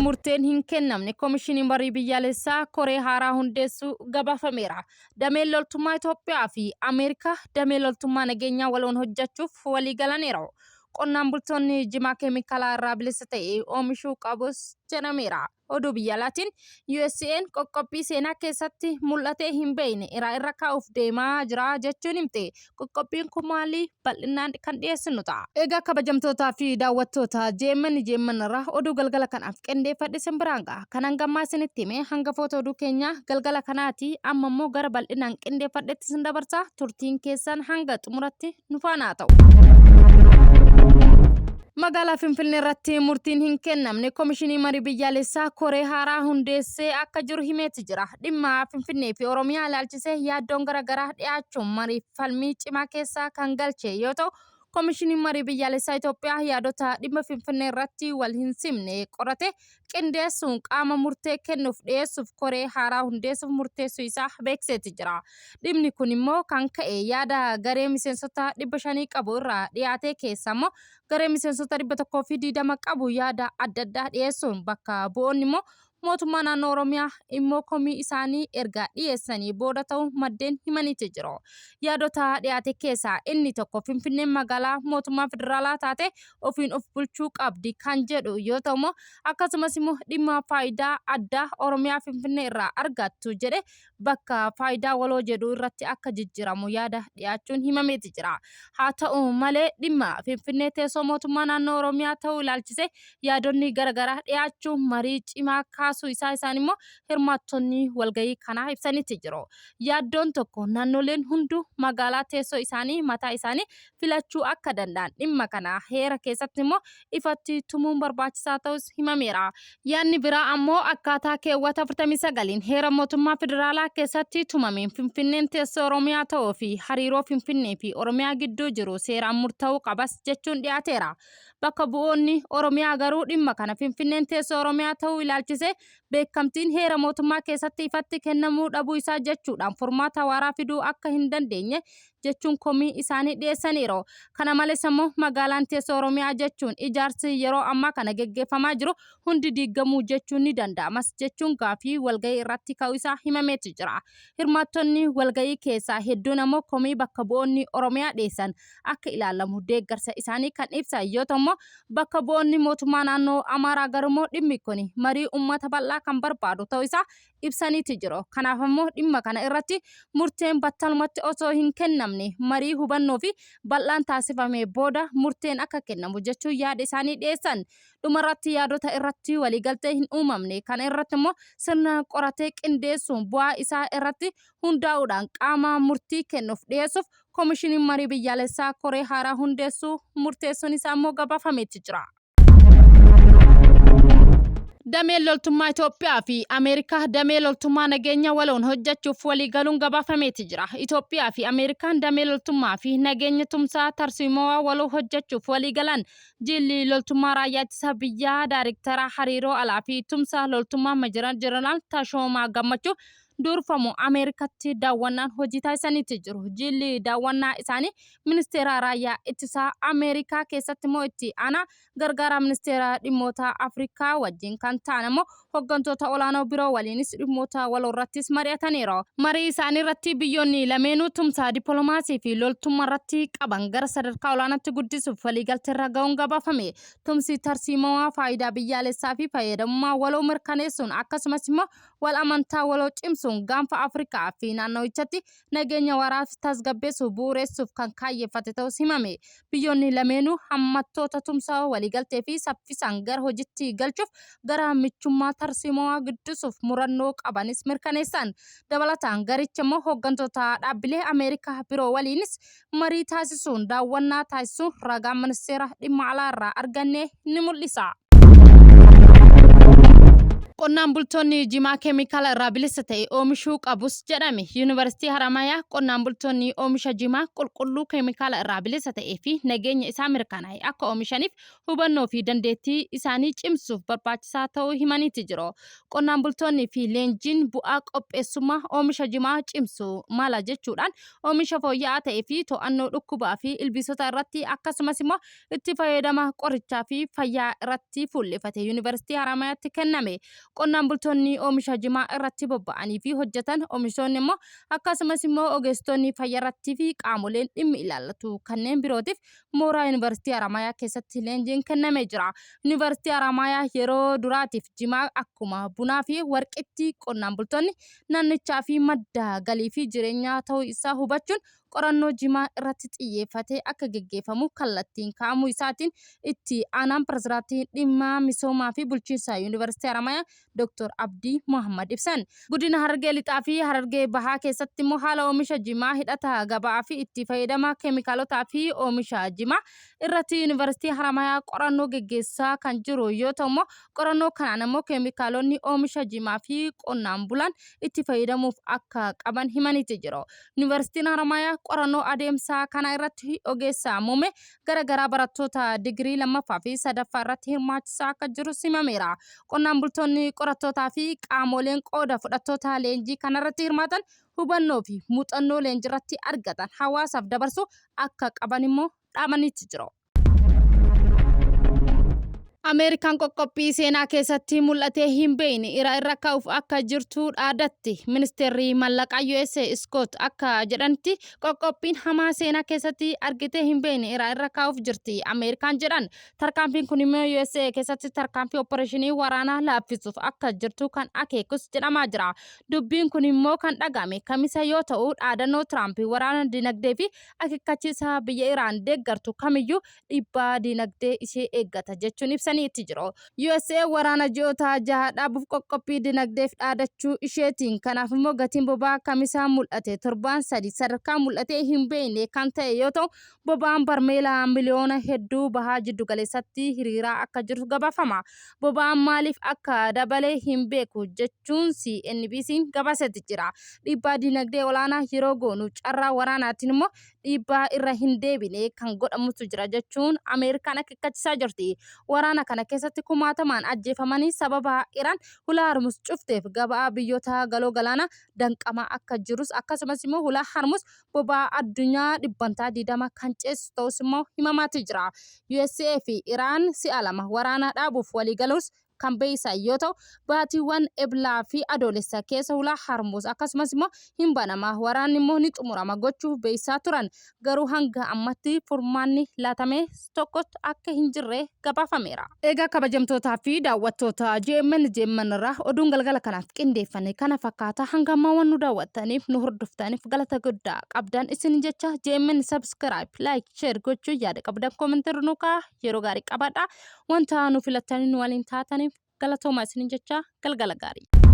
murteen hin kennamne Komishiniin Marii Biyyaalessaa koree haaraa hundeessuu gabaafameera. Dameen loltummaa Itoophiyaa fi Ameerikaa damee loltummaa nageenyaa waloon hojjechuuf waliigalaniiru. Qonnaan bultoonni jimaa keemikaalaa irraa bilisa ta'e oomishuu qabus jedhameera. Oduu biyya alaatiin USA'n qoqqobbii seenaa keessatti mul'atee hin beekne Iraan irra kaa'uuf deemaa jira jechuun himte. Qoqqobbiin kun maali? Bal'inaan kan dhiyeessinu ta'a. Egaa kabajamtootaa fi daawwattoota JMN JMN irraa oduu galgala kanaaf qindeeffadhe isin biraan ga'a. Kan hangammaa isinitti hime hangafoota oduu keenyaa galgala kanaati. Amma immoo gara bal'inaan qindeeffadhetti isin dabarsa. Turtiin keessan hanga xumuratti nu faana haa ta'u. Magaalaa Finfinnee irratti murtiin hin kennamne Komishinii Marii Biyyaalessaa koree haaraa hundeessee akka jiru himeeti jira. Dhimma Finfinnee fi Oromiyaa ilaalchisee yaaddoon garaagaraa dhiyaachuun marii falmii cimaa keessa kan galche yoo ta'u, Komishiniin Marii Biyyaalessaa Itoophiyaa yaadota dhimma Finfinnee irratti wal hin simne qorate qindeessuun qaama murtee kennuuf dhiyeessuuf koree haaraa hundeessuuf murteessuu isaa beeksiseeti jira. Dhimmi kun immoo kan ka'e yaada garee miseensota 500 qabu irraa dhiyaatee keessa immoo garee miseensota 120 qabu yaada adda addaa dhiyeessuun bakka bu'oonni immoo mootummaa naannoo Oromiyaa immoo komii isaanii erga dhiyeessanii booda ta'uu maddeen himaniiti jiru. Yaadota dhiyaate keessaa inni tokko Finfinneen magaalaa mootummaa federaalaa taate ofiin of bulchuu qabdi kan jedhu yoo ta'u immoo akkasumas immoo dhimma faayidaa addaa Oromiyaa Finfinnee irraa argattu jedhe bakka faayidaa waloo jedhu irratti akka jijjiiramu yaada dhiyaachuun himameeti jira. Haa ta'u malee dhimma Finfinnee teessoo mootummaa naannoo Oromiyaa ta'uu ilaalchisee yaadonni garaagaraa dhiyaachuun marii cimaa kaasuu isaa isaan immoo hirmaattonni walgahii kanaa ibsaniiti jiru. Yaaddoon tokko naannoleen hunduu magaalaa teessoo isaanii mataa isaanii filachuu akka danda'an dhimma kana heera keessatti immoo ifatti tumuun barbaachisaa ta'us himameera. Yaadni biraa ammoo akkaataa keewwata 49n heera mootummaa federaalaa keessatti tumameen Finfinneen teessoo Oromiyaa ta'uu fi hariiroo Finfinnee fi Oromiyaa gidduu jiru seeraan murta'uu qabas jechuun dhiyaateera. Bakka bu'oonni Oromiyaa garuu dhimma kana Finfinneen teessoo Oromiyaa ta'uu ilaalchisee beekamtiin heera mootummaa keessatti ifatti kennamuu dhabuu isaa jechuudhaan furmaata waaraa fiduu akka hin dandeenye jechuun komii isaanii dhiyeessaniiru. Kana malees ammoo magaalaan teessoo Oromiyaa jechuun ijaarsi yeroo ammaa kana geggeeffamaa jiru hundi diigamuu jechuun ni danda'amas jechuun gaafii walgahii irratti ka'uu isaa himameeti jira. Hirmaattonni walgahii keessaa hedduun ammoo komii bakka bu'oonni Oromiyaa dhiyeessan akka ilaalamu deeggarsa isaanii kan ibsan yoo ta'u immoo bakka bu'oonni mootummaa naannoo Amaaraa garuu immoo dhimmi kun marii uummata bal'aa kan barbaadu ta'uu isaa ibsaniiti jiru. Kanaaf ammoo dhimma kana irratti murteen battalumatti osoo hin kennamne marii hubannoo fi bal'aan taasifamee booda murteen akka kennamu jechuun yaada isaanii dhiyeessan. Dhumarratti yaadota irratti waliigaltee hin uumamne kana irratti immoo sirna qoratee qindeessuun bu'aa isaa irratti hundaa'uudhaan qaama murtii kennuuf dhiyeessuuf Komishiniin Marii Biyyaalessaa koree haaraa hundeessuu murteessuun isaa immoo gabaafameeti jira. Dameen loltummaa Itoophiyaa fi Ameerikaa damee loltummaa nageenya waloon hojjechuuf waliigaluun gabaafameeti jira. Itoophiyaa fi Ameerikaan damee loltummaa fi nageenya tumsaa tarsiimawaa waloo hojjechuuf waliigalan. Jilli loltummaa raayyaa ittisa biyyaa Daariktara hariiroo alaa fi tumsa loltummaa Meejar Jeneraal Tashoomaa Gammachuu durfamu Ameerikatti daawwannaan hojii taasisaniiti jiru. Jilli daawwannaa isaanii ministeera raayyaa ittisaa Ameerikaa keessatti immoo itti aanaa gargaaraa ministeera dhimmoota Afrikaa wajjin kan ta'an immoo hoggantoota olaanoo biroo waliinis dhimmoota waloo irrattis mari'ataniiru. Marii isaanii irratti biyyoonni lameenuu tumsa dippiloomaasii fi loltummaa irratti qaban gara sadarkaa olaanaatti guddisuuf waliigalteerra ga'uun gabaafame. Tumsi tarsiimawaa faayidaa biyyaalessaa fi fayyadamummaa waloo mirkaneessuun akkasumas immoo wal amantaa waloo cimsuun gaanfa Afrikaa fi naannawichatti nageenya waaraa fi tasgabbeessuuf bu'uureessuuf kan kaayyeffate ta'uus himame. Biyyoonni lameenuu hammattoota tumsa waliigaltee fi saffisaan gara hojiitti galchuuf gara michummaa tarsiimawaa guddisuuf murannoo qabanis mirkaneessan. Dabalataan garichi immoo hooggantoota dhaabbilee Ameerikaa biroo waliinis marii taasisuun daawwannaa taasisuun ragaan ministeera dhimma alaa irraa arganne ni mul'isa. Qonnaan bultoonni jimaa keemikaala irraa bilisa ta'e oomishuu qabus jedhame. Yuunivarsiitii Haramayaa qonnaan bultoonni oomisha jimaa qulqulluu keemikaala irraa bilisa ta'ee fi nageenya isaa mirkanaa'e akka oomishaniif hubannoo fi dandeettii isaanii cimsuuf barbaachisaa ta'uu himaniiti jiru. Qonnaan bultoonni fi leenjiin bu'aa qopheessummaa oomisha jimaa cimsu mala jechuudhaan oomisha fooyya'aa ta'ee fi to'annoo dhukkubaa fi ilbiisota irratti akkasumas immoo itti fayyadama qorichaa fi fayyaa irratti fuulleffate Yuunivarsiitii Haramayaatti kenname. Qonnaan bultoonni oomisha jimaa irratti bobba'anii fi hojjetan oomishtoonni immoo akkasumas immoo ogeessitoonni fayyaa irratti fi qaamoleen dhimmi ilaallatu kanneen birootiif mooraa Yuunivarsiitii Haramayaa keessatti leenjiin kennamee jira. Yuunivarsiitii Haramayaa yeroo duraatiif jimaa akkuma bunaa fi warqitti qonnaan bultoonni naannichaa fi madda galii fi jireenyaa ta'uu isaa hubachuun qorannoo jimaa irratti xiyyeeffatee akka geggeeffamu kallattiin kaa'amuu isaatiin itti aanaan pirezidaantii dhimma misoomaa fi bulchiinsa Yuunivarsiitii Haramayaa Dr. Abdii Muhammad ibsan. Godina Harargee Lixaa fi Harargee Bahaa keessatti immoo haala oomisha jimaa hidhata gabaa fi itti fayyadama keemikaalotaa fi oomisha jimaa irratti Yuunivarsiitii Haramayaa qorannoo geggeessaa kan jiru yoo ta'u immoo qorannoo kanaan immoo keemikaalonni oomisha jimaa fi qonnaan bulaan itti fayyadamuuf akka qaban himaniiti jiru. Yuunivarsiitiin Haramayaa qorannoo adeemsaa kana irratti ogeessa muummee gara garaa barattoota digirii lammaffaa fi sadaffaa irratti hirmaachisaa akka jirus himameera. Qonnaan bultoonni qorattootaa fi qaamoleen qooda fudhattoota leenjii kanarratti hirmaatan hubannoo fi muuxannoo leenjiirratti argatan hawaasaaf dabarsuu akka qaban immoo dhaamaniiti jiru. Ameerikaan qoqqophii seenaa keessatti mul'atee hin beekne Iraan irra kaa'uuf akka jirtu dhaadatti. Ministeerri mallaqaa USA Scott akka jedhanitti qoqqophiin hamaa seenaa keessatti argitee hin beekne Iraan irra kaa'uuf jirti Ameerikaan jedhan. Tarkaanfiin kun immoo USA keessatti tarkaanfii oppareeshinii waraanaa laaffisuuf akka jirtu kan akeekus jedhamaa jira. Dubbiin kun immoo kan dhaga'ame Kamisa yoo ta'u dhaadannoo Tiraamp waraana dinagdee fi akeekkachiisa biyya Iraan deeggartu kamiyyuu dhiibbaa dinagdee ishee eeggata jechuun ibsanii itti jiru. USA waraana ji'oota jaha dhaabuuf qoqqophii dinagdeef dhaadachuu isheetiin kanaaf immoo gatiin boba'aa Kamisaa mul'ate torbaan sadi sadarkaa mul'atee hin beekne kan ta'e yoo ta'u boba'aan barmeela miliyoona hedduu bahaa jiddu galeessatti hiriiraa akka jiru gabaafama. Boba'aan maaliif akka dabale hin beeku jechuun CNBC'n gabaasetti jira. Dhiibbaa dinagdee olaanaa yeroo goonu carraa waraanaatiin immoo dhiibbaa irra hin deebine kan godhamutu jira jechuun Ameerikaan akeekkachiisaa jirti. Waraana kana keessatti kumaatamaan ajjeefamanii sababa Iraan hulaa Hormuz cufteef gabaa biyyoota galoo galaanaa danqamaa akka jirus akkasumas immoo hulaa Hormuz boba'aa addunyaa dhibbantaa 20 kan ceesisu ta'us immoo himamaati jira. USA fi Iraan si'a lama waraana dhaabuuf waliigaluus kan beeksisan yoo ta'u, baatiiwwan Eblaa fi Adoolessa keessa hulaa Harmuuz akkasumas immoo hin banama, waraanni immoo ni xumurama gochuuf beeksisaa turan. Garuu hanga ammatti furmaanni laatame tokko akka hin jirre gabaafameera. Egaa kabajamtootaa fi daawwattoota JMN JMN irraa oduun galgala kanaaf qindeeffanne kana fakkaata. Hanga ammaa waan nu daawwattaniif nu hordoftaniif galata guddaa qabdan isin jecha JMN subscribe, like, share gochuu yaada qabdan comment irra nu kaa'aa. Yeroo gaarii qabaadhaa. Wanta nu filattanii nu waliin taataniif galatoomaa isinin jecha galgala gaarii.